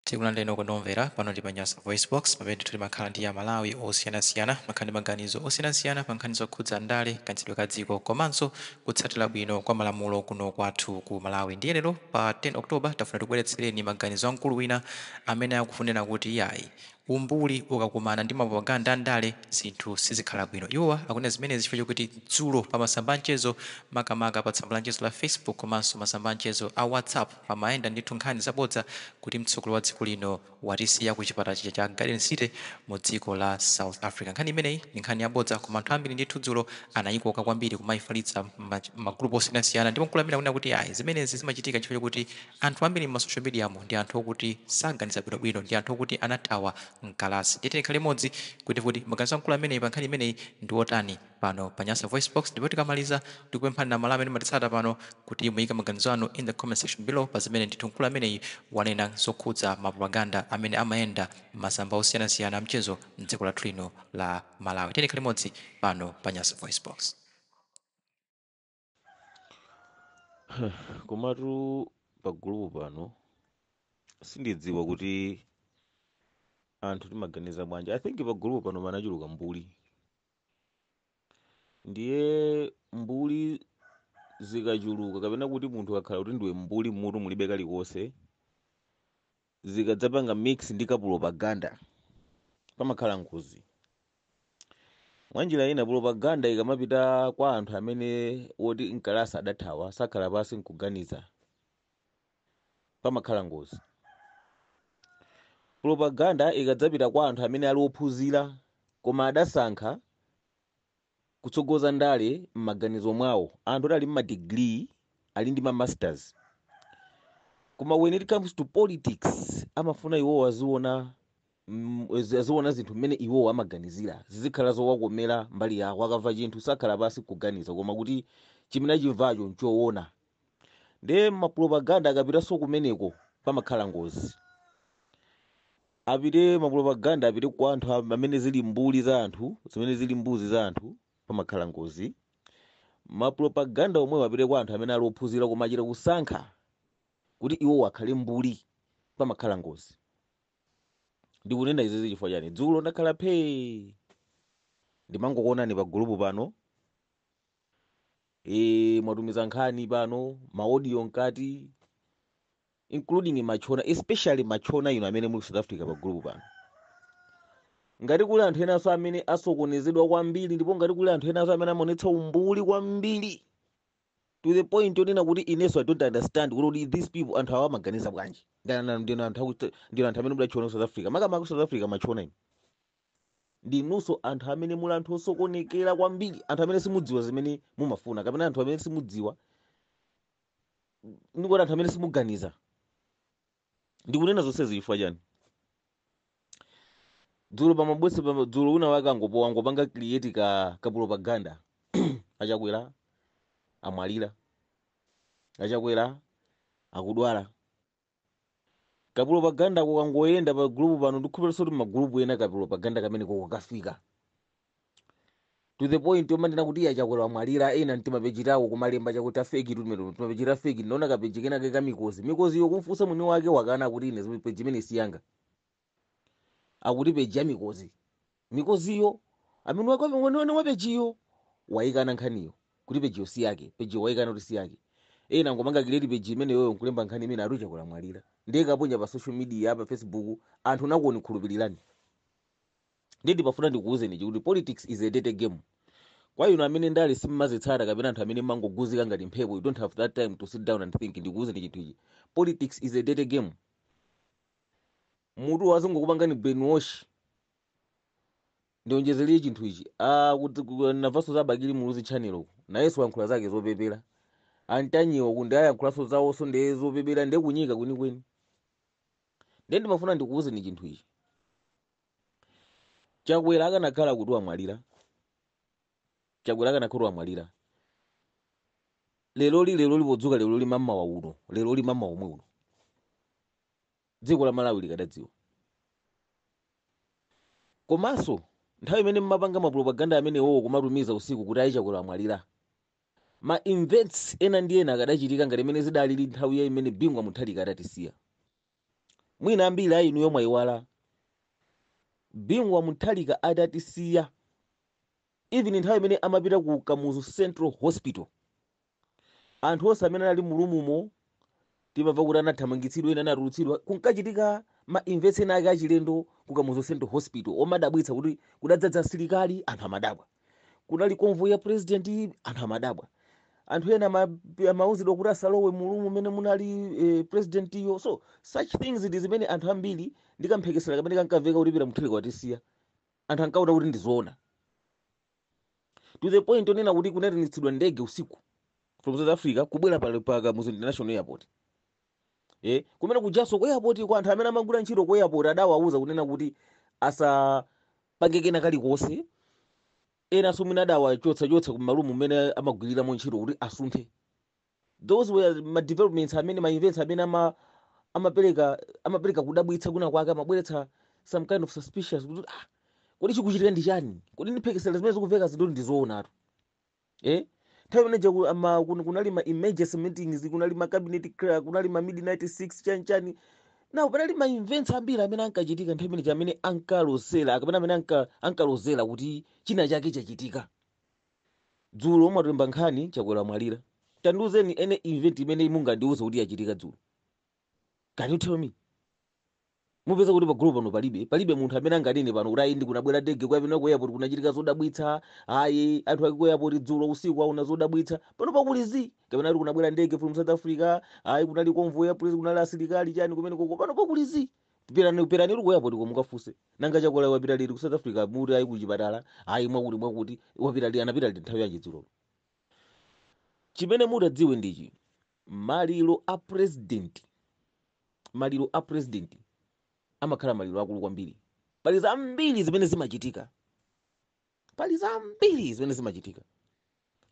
Tikulandireni okondedwa omvera pano ndi pa Nyasa VoiceBox, pamene ndithu timakhala ndi Amalawi osiyanasiyana, makhala ndi maganizo osiyanasiyana pa nkhani zokhudza ndale, kayendetsedwe ka dziko komanso kutsatira bwino kwa malamulo kuno kwathu ku Malawi. Ndiye lero pa 10 October tafuna tikubweretsereni maganizo a mkulu wina amene akufunena kuti iyayi, umbuli ukakumana ndi mapropaganda a ndale zinthu sizikhala bwino. Iwowa akunena zimenezi chifukwa chokuti dzulo pa masamba a mchezo, makamaka pa tsamba la mchezo la Facebook komanso masamba a mchezo a WhatsApp, pamayenda ndithu nkhani zabodza kuti mtsogoleri wa dziko lino watisiya ku chipatala chija cha Garden City mu dziko la South Africa. Nkhani imeneyi ndi nkhani yabodza, koma anthu ambiri ndithu dzulo anayikoka kwambiri kumayifalitsa m'ma group osiyanasiyana, ndipo mkulu ameneyu akunena kuti ayi, zimenezi zimachitika chifukwa chokuti anthu ambiri m'ma social media mu ndi anthu okuti saganiza bwinobwino, ndi anthu okuti anathawa mkalasi. Ndiye tikhale limodzi kuti kuti maganizo a mkulu ameneyi pa nkhani imeneyi ndi otani pano pa Nyasa VoiceBox. Ndipo tikamaliza, tikupemphani Amalawi amene mumatitsata pano kuti muyike maganizo anu in the comment section below pa zimene ndithu mkulu ameneyi wanena zokhudza ma propaganda amene amayenda m'masamba osiyanasiyana a mchezo mdziko lathu lino la Malawi. Tiyeni tikhale limodzi pano pa Nyasa VoiceBox. Komatu pagulupu pano sindidziwa kuti anthu timaganiza bwanji. I think pagulupu pano panachuluka mbuli, ndiye mbuli zikachuluka, kapena kuti munthu akakhala kuti ndiwe mbuli, mutu mulibe kalikonse, zikadzapanga mix ndi kapropaganda pamakhala ngozi. Mwanjira ina, propaganda ikamapita kwa anthu amene woti mkalasi adathawa, sakhala pansi nkuganiza, pamakhala ngozi. Propaganda ikadzapita kwa anthu amene ali ophunzira koma adasankha kutsogoza ndale m'maganizo mwawo, anthu oti ali mmadigiri, ali ndi ma masters, koma when it comes to politics amafuna iwowo aziona zinthu mmene iwowo amaganizira, zizikhala zowakomera mbali yawo. Akamva chinthu sakhala pansi kuganiza koma kuti chimene achimvacho nchoona. Ndiye mapropaganda akapitanso kumeneko pamakhala ngozi. Apite mapropaganda, apite kwa anthu amene zili mbuli za anthu, zimene zili mbuzi za anthu, pamakhala ngozi. Mapropaganda omwewo apite kwa anthu amene ali ophunzira koma achita kusankha kuti iwo akhale mbuli, pamakhala ngozi. Ndikunena izizi chifukwa chani? Dzulo ndakhala phee, ndimangokuonani pa gulupu pano, mwatumiza nkhani pano, ma audio mkati, including machona, especially machona ino amene muli ku South Africa pa gulupu pano. Ngati kuli anthu enanso amene asokonezedwa kwambiri, ndipo ngati kuli anthu enanso amene amaonetsa umbuli kwambiri to the point yonena kuti inenso I don't understand kuti these people, anthu awa amaganiza bwanji, ndino anthu amene mudachiona ku South Africa, makamaka ku South Africa. Machona ino ndinunso anthu amene muli anthu osokonekera kwambiri, anthu amene simudziwa zimene mumafuna, kapena anthu amene simudziwa, ndikuti anthu amene simuganiza. Ndikunena zonsezi chifukwa chani? Dzulo pamabwese, dzulo wina wake angopo angopanga create ka propaganda: Achakwera amwalira, Achakwera akudwala. Kapropaganda kukangoyenda pa group pano, ndikukhulupirira kuti magulupu ena kapropaganda kamene koko kafika to the point yomanena kuti iye Achakwera amwalira. Ena mtimapeji tawo kumalemba chakuti afake, tumene timapeji ta fake. Ndinaona kapeji kenake ka mikozi, mikozi iyo kumfunsa mwini wake wakana kuti ine peji imene siyanga, akuti peji ya mikozi. Mikoziyo amene wene wa pejiyo wayikana nkhaniyo kuti pejiyo si yake, pejiyo wayikana kuti si yake. Ena ngomanga create peji imeneyoyo nkulemba nkhani imene ati Chakwera amwalira, ndiye kaponya pa social media, pa Facebook, anthu nakuoni khulupirirani. Ndiye ndipafuna ndikuwuzeni kuti politics is a dirty game. Kwa inu amene ndale simmazitsata, kapena anthu amene mangoguzika ngati mphepo, you don't have that time to sit down and think, ndikuwuzeni chinthu ichi: politics is a dirty game. Mutu wazingokupangani brainwash. Ndionjezerie chinthu ichi, kuti namvanso za Bakili Muluzi Channel uku, nayenso wayankhula zake zopepera. Antanyiwa ku ndi ayankhulanso zawonso, ndiye zopepera, ndiye kunyika kwenikweni. Ndiye ndimafuna ndikuwuzeni chinthu ichi: Chakwera akanakhala kuti wamwalira, Chakwera akanakhala kuti wamwalira leroli, leroli podzuka, leroli mamawa uno, leroli mamawa omwe uno, dziko la Malawi likadadziwa. Komanso nthawi imene mmapanga mapropaganda amenewowo, kumatumiza usiku kuti ayi, Chakwera amwalira, ma events ena ndi ena akadachitika ngati imene zidalili nthawi ya imene Bingu Mutharika adatisiya. Mwina ambiri a inuyo mwayiwala Bingu wa Mutharika atatisiya, even nthawi imene amapita ku Kamuzu Central Hospital, anthu onse amene anali mu room mo timamva kuti anathamangitsidwa, ena anatulutsidwa. Kunkachitika ma events ena ake achilendo ku Kamuzu Central Hospital omadabwitsa, kuti kudadzadza asilikali, anthu amadabwa. Kunali convoy ya president, anthu amadabwa. Anthu ena amauzidwa kuti asalowe mu room mmene munali president iyo. So such things ndi zimene anthu ambiri, ndikamphekesera kamene kankamveka kuti Peter Mutharika watisiya, anthu ankaona kuti ndizoona, to the point onena kuti kunayitanitsidwa ndege usiku from South Africa kubwera pa Kamuzu International Airport. Kumene kujaso ku airport, kwa anthu amene amagwira ntchito ku airport, adawauza kunena kuti asapange kena kalikonse. Enanso mwina adawachotsa ku ma room mmene amagwiriramo ntchito kuti asunthe. Those were ma developments amene, ma events amene amapereka kudabwitsa kuna kwake, amabweretsa some kind of suspicious kuti, ah, kodi chikuchitika ndi chani? Kodi ndiphekesera zimene zikumveka zindoti ndizoonatu? Nthawi imeneja kunali ma emergency meetings, kunali ma cabinet, kunali ma midnight 6 chanichani. Now panali ma events ambiri amene ankachitika nthawi imeneja amene ankalosera kapena amene ankalozera kuti china chake chachitika. Dzulo mwalemba nkhani, Chakwera mwalira. Tandiuzeni ene event imene mungandiuze kuti yachitika dzulo. Can you tell me? Mupeza kuti pa group pano palibe munthu amene anganene pano kuti ayi, ndi kunabwera ndege kuyapena ku airport, kunachitika zodabwitsa, ayi, anthu ali ku airport dzulo usiku aona zodabwitsa. Pano pakuli zi kapena kuti kunabwera ndege from South Africa, ayi, kunali convoy ya police, kunali asilikali chani kumene koko. Pano pakuli zi. Pirani, pirani ku airport ko mukafunse, nanga Chakwera wapita liti ku South Africa? Muti ayi, kuchipatala, ayi, mwakuti mwakuti. Wapita liti? Anapita liti? Nthawi yanji dzulo? Chimene mutadziwe ndichi: maliro a president, maliro a president amakhala maliro akulu kwambiri. Pali zambiri zimene zimachitika, pali zambiri zimene zimachitika.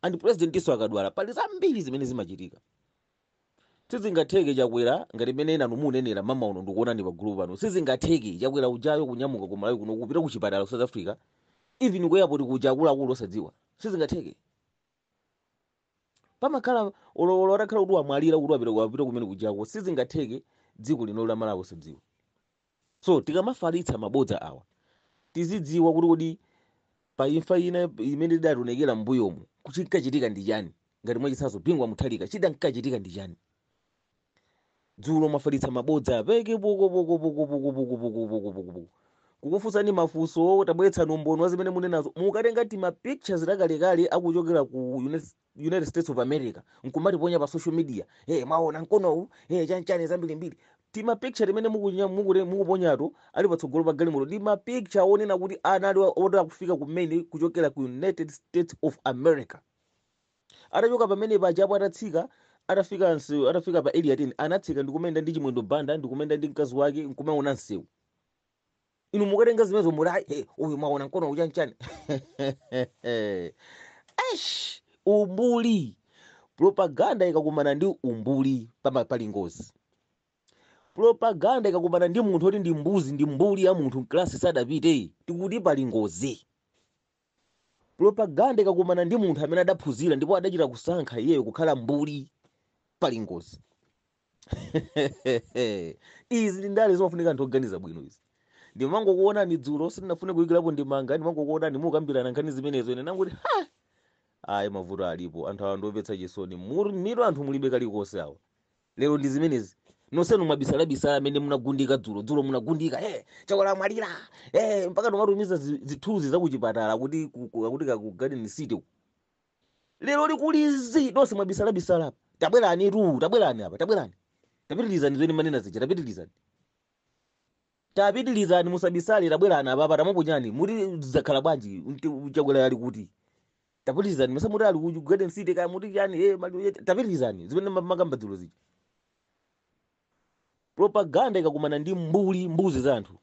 And president iso akadwala, pali zambiri zimene zimachitika. Sizingatheke Chakwera, ngati mmene nanu munenera mama uno, ndikuonani pa group pano, sizingatheke Chakwera ujayo kunyamuka ku Malawi kuno kupita ku chipatala ku South Africa, even ku airport kuja akuluakulu osadziwa. Sizingatheke. Pamakhala olo atakhala kuti wamwalira, kuti wapita kumene kujako, sizingatheke dziko lino la Malawi osadziwa. So tikamafalitsa mabodza awa, tizidziwa kuti kodi pa imfa ina imene idationekera m'mbuyomu chinkachitika ndi chani? Ngati mwachitsanzo Bingu wa Mutharika, chidankachitika ndi chani? Dzulo mwafalitsa mabodza peke poko poko poko poko poko poko poko poko poko. Kukufunsani mafunso, tabweretsani umboni wa zimene munenazo, mukatenga ti ma pictures takalekale akuchokera ku United States of America nkumatiponya pa social media. Hey, mwaona mkonowu? Hey, chanchani zambirimbiri. Tima picture timene mukuponyato ali patsogolo pa galimoto ndi ma picture onena kuti anali oti akufika kumene kuchokera ku United States of America. Atachoka pamene pajapo, atatsika, atafika msewu, atafika pa Area 10, anatsika ndikumenda ndi Chimwendo Banda, ndikumenda ndi mkazi wake, nkumaona msewu. Inu mukatenga zimenezo muti, "Ayi, hey, uyu mwaona mkono uchanchani." Eish, umbuli! Propaganda ikakumana ndi umbuli, pali ngozi. Propaganda ikakumana ndi munthu oti ndi mbuzi, ndi mbuli ya munthu, mklasi sadapite, tikuti pali ngozi. Propaganda ikakumana ndi munthu amene adaphunzira ndipo adachita kusankha iyeyo kukhala mbuli, pali ngozi. Izi ndi ndale, zimafunika anthu oganiza bwino. Izi ndimangokuonani dzulo, sindinafune kuyikirapo ndimanga, ndimangokuonani mukambirana nkhani zimenezo. Ine nanguti, ha, ayi, mavuto alipo, anthu awa ndiomvetsa chisoni. Mitu anthu mulibe kalikonse awa. Lero ndi zimenezi, nonsenu mwabisalabisala amene munagundika dzulo. Dzulo munagundika, hey, Chakwera mwalira, hey, mpaka tomatumiza zithunzi zakuchipatala kuti kuti ku Garden City. Lero likulizi, nonse mwabisalabisala apa. Tabwerani tu, tabwerani apa, tabwerani, tapitirizani zimene manena zija, tapitirizani, tapitirizani, musabisale, tabwerani apapa, tamaponyani. Muti zidzakhala bwanji? Chakwera ali kuti? Tapitirizani. Masa muti ali ku Garden City, kaya muti chani? Tapitirizani zimene makamba dzulo zija. Propaganda ikakumana ndi mbuli, mbuzi za anthu,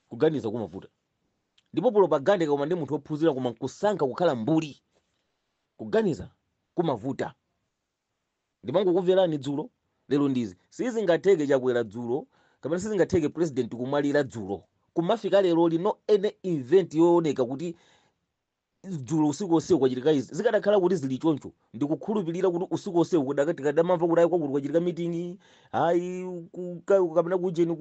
kuganiza kumavuta. Ndipo propaganda ikakumana ndi munthu wophunzira koma nkusankha kukhala mbuli, kuganiza kumavuta. Ndimangokumverani dzulo, lero ndizi. Sizingatheke Chakwera dzulo, kapena sizingatheke president kumwalira dzulo, kumafika lero lino any event yooneka kuti Dzulo usiku onsewu kwachitika izi. Zikadakhala kuti zili choncho, ndikukhulupirira kuti usiku onsewu tikadamamva kuti ayi, kwakuti kwachitika meeting, ayi, kapena kujeni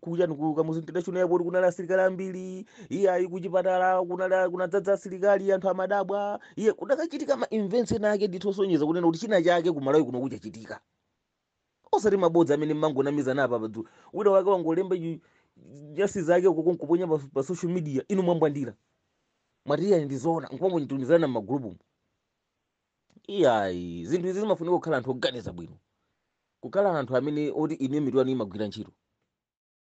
kuchani, ku Kamuzu International Airport kunali asilikali ambiri, iye ayi, kuchipatala kunali kunadzadza asilikali, anthu amadabwa. Iye kudakachitika ma events ena ake ndithu osonyeza kunena kuti china chake kumalawi kuno kuchachitika, osati mabodza amene mmangonamizana apa padzulo. Wina wake wangolemba nyasi zake uko nkuponya pa social media, inu mwambwandira, mwatiya ndizoona, nkumangotumizana m'magulupu. Iyayi, zinthu izi zimafunika kukhala anthu oganiza bwino, kukhala anthu amene oti ine mitu yanu imagwira ntchito.